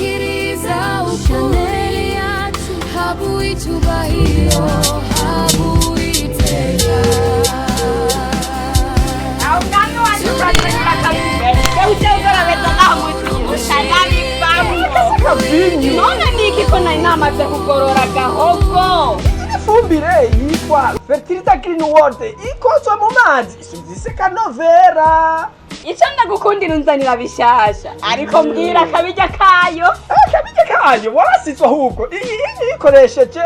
Ushikiriza ukuri, habu icyubahiro, habu iteka. Aho umwami wanjye urazengura kabiri ujya ugorobeza namuti. None niki ko nari namaze kugorora gahogo? Ifumbire yitwa Fertilizer Green World ikozwe mu mazi isuzise kanovera. Icyo ndagukundira, unzanira bishasha, ariko mbwira akabijya kayo. Akabijya kayo warasizwe. Ahubwo iyi uyikoresheje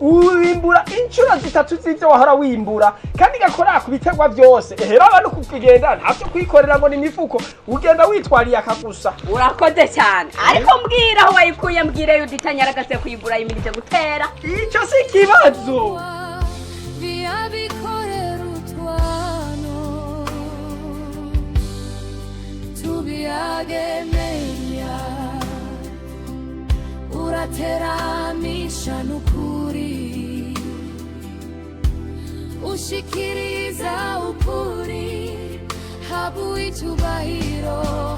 wimbura inshuro zitatu z'ibyo wahora wimbura, kandi igakora ku biterwa byose. Ehera abantu kugenda ntavyo kwikorera ngo ni imifuko, ugenda witwariye akagusa. Urakoze cyane, ariko mbwira aho wayikuye, mbwire yudita nyaragase kuyigura yimirije gutera. Icyo si ikibazo. Biyabikorera utwano tubiyagemenya, urateramisha n'ukuri, ushikiriza ukuri, habu icyubahiro.